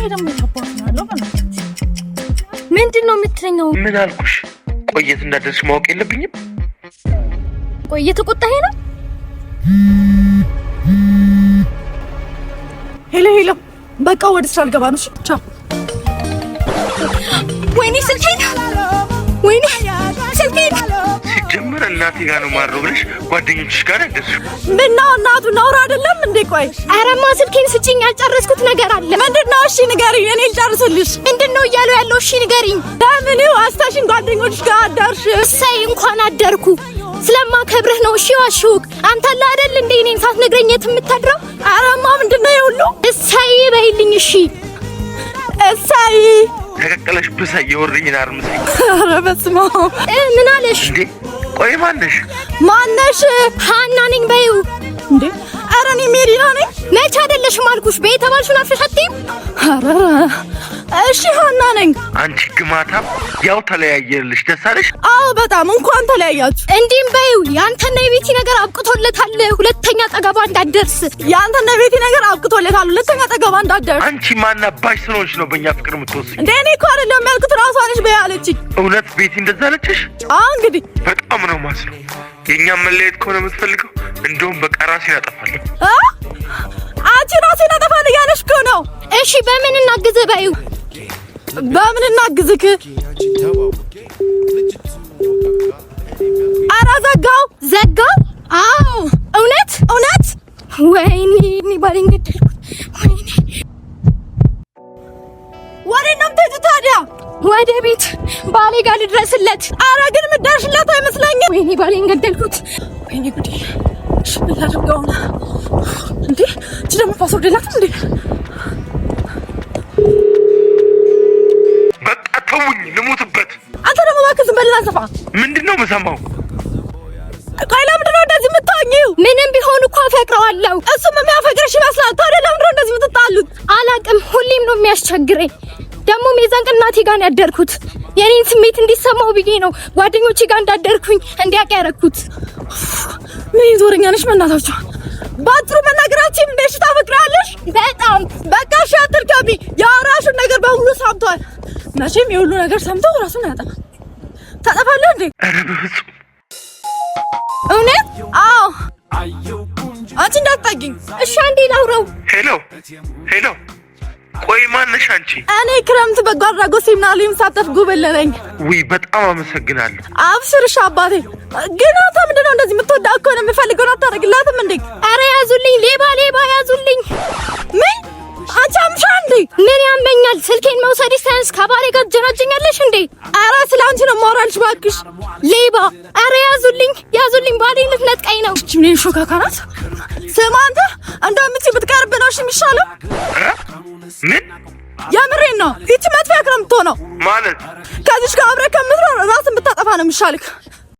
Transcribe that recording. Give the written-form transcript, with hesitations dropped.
ይሄ ደግሞ የታባቱ ነው ያለው? በእናትህ። ምንድን ነው የምትለኘው? ምን አልኩሽ? ቆየት እንዳደርሽ ማወቅ የለብኝም? ቆይ እየተቆጣኸኝ ነው? Hello hello፣ በቃ ወደ ስራ ልገባ ነው። እሺ ቻው። ወይኔ ስልኬን! ወይኔ ስልኬን! ሲጀመር እናቴ ጋር ነው ማድረው ብለሽ ጓደኞችሽ ጋር ያደርሽው። ምነው እናቱ ነውር አይደለም እንዴ? ቆይ ኧረማ ስልኬን ስጪኝ፣ ያልጨረስኩት ነገር አለ። ምንድን ነው? እሺ ንገሪኝ፣ እኔ ልጨርስልሽ። ምንድን ነው እያሉ ያለው? እሺ ንገሪኝ። ለምን አስታሽን ጓደኞችሽ ጋር አደርሽ? እሰይ እንኳን አደርኩ። ስለማከብርህ ነው። እሺ ዋሽሁክ። አንተ አለ አይደል እንዴ እኔን ሳትነግረኝ የት የምታድረው? ኧረማ ምንድን ነው የሁሉ? እሰይ በይልኝ። እሺ እሰይ። ተቀቀለሽ ብሳይ የወርኝን አርምሰኝ። ኧረ በስመ አብ። ምን አለሽ? እንዴ ቆይ ማነሽ? ማነሽ? ሀና ነኝ በይው። እንዴ ኧረ እኔ ሜሪና ነኝ። መቼ አይደለሽም አልኩሽ። በይ የተባልሽውን አፍሽ አትይም። ኧረ እሺ ሀና ነኝ። አንቺ ግማታ፣ ያው ተለያየልሽ። ደስ አለሽ? አዎ በጣም እንኳን ተለያያችሁ። እንዲህም በይው። የአንተና የቤቲ ነገር አብቅቶለታል። ሁለተኛ ጠገባ እንዳትደርስ። የአንተና የቤቲ ነገር አብቅቶለታል። ሁለተኛ ጠገባ እንዳትደርስ። አንቺ ማናባሽ ስለሆንሽ ነው በእኛ ፍቅር የምትወስኝ? እንዴ እኔ እኮ አይደለም ያልኩት ራሷ ነች በይ አለችኝ። እውነት ቤቲ እንደዛ አለችሽ? አዎ እንግዲህ በጣም ነው ማስነው። የእኛም መለየት ከሆነ የምትፈልገው እንደውም በቃ ራሴን አጠፋለሁ። አ አንቺ ራሴን አጠፋለሁ እያለሽ እኮ ነው። እሺ በምን እናግዝህ በይው። በምን እናግዝክ? ኧረ ዘጋው ዘጋው? አዎ እውነት እውነት። ወይኔ እኔ ባሌን ገደልኩት። ወይኔ ወዴት ነው የምትሄጂው ታዲያ? ወደ ቤት ባሌ ጋር ልድረስለት። ኧረ ግን የምትደርሽለት አይመስለኝም። ወይኔ ባሌን ገደልኩት። ወይኔ ጉዴ! እሺ ምን ላድርገው ነው እንዴ? እቺ ደግሞ password የላትም እንዴ? በቃ ተውኝ፣ ልሙትበት። አንተ ደግሞ እባክህ ዝም በልና ስፋ። ምንድን ነው የምሰማው? ቆይ ለምንድን ነው እንደዚህ የምትሆኚው? ምንም ቢሆን እኮ አፈቅረዋለሁ። እሱም የሚያፈቅርሽ ይመስላል። ታዲያ ለምንድን ነው እንደዚህ የምትጣሉት? አላቅም፣ ሁሌም ነው የሚያስቸግረኝ። ደግሞ የዛን ቀን እናቴ ጋር ነው ያደርኩት። የኔን ስሜት እንዲሰማው ብዬ ነው ጓደኞቼ ጋር እንዳደርኩኝ እንዲያውቅ ያደረኩት። ምን ዞረኛ ነሽ? በእናታችሁ ባጭሩ መናገራችን እንደ እሺ ታፈቅሪያለሽ? በጣም። በቃ እሺ አትርከቢ። የራሱን ነገር በሙሉ ሰምቷል። መቼም የሁሉ ነገር ሰምቶ ራሱን አያጠፋም። ታጠፋለህ እንዴ? ኧረ በፍጹም። እውነት? አዎ። አንቺ እንዳትጠጊኝ። እሺ አንዴ ላውራው። Hello hello፣ ቆይ ማነሽ አንቺ? እኔ ክረምት በጎ አድራጎት ሴሚናር ላይ የምሳተፍ ጉብል ነኝ። ውይ በጣም አመሰግናለሁ። አብሽር እሺ አባቴ። ግን አንተ ምንድን ነው እንደዚህ የምትወዳት ከሆነ የምፈልገውን አታደርግላትም እንዴ? አረ ያዙልኝ፣ ሌባ ሌባ ያዙልኝ። ምን አንቺ አምሻ እንዴ? ምን ያመኛል? ስልኬን መውሰድ ሳያንስ ከባሌ ጋር ትጀናጀኛለሽ እንዴ? ኧረ ስለ አንቺ ነው የማወራልሽ እባክሽ። ሌባ! አረ ያዙልኝ፣ ያዙልኝ፣ ባሌን ልትነጥቀኝ ነው። እቺ ምን ሾካካ ናት? ስማ አንተ እንደውም እቺ ብትቀርብ ነው እሺ የሚሻለው። እ? ምን የምሬን ነው። ይቺ መጥፊያ ነው የምትሆነው። ማለት? ከዚች ጋር አብረህ ከምትኖር ራስን ብታጠፋ ነው የሚሻልክ።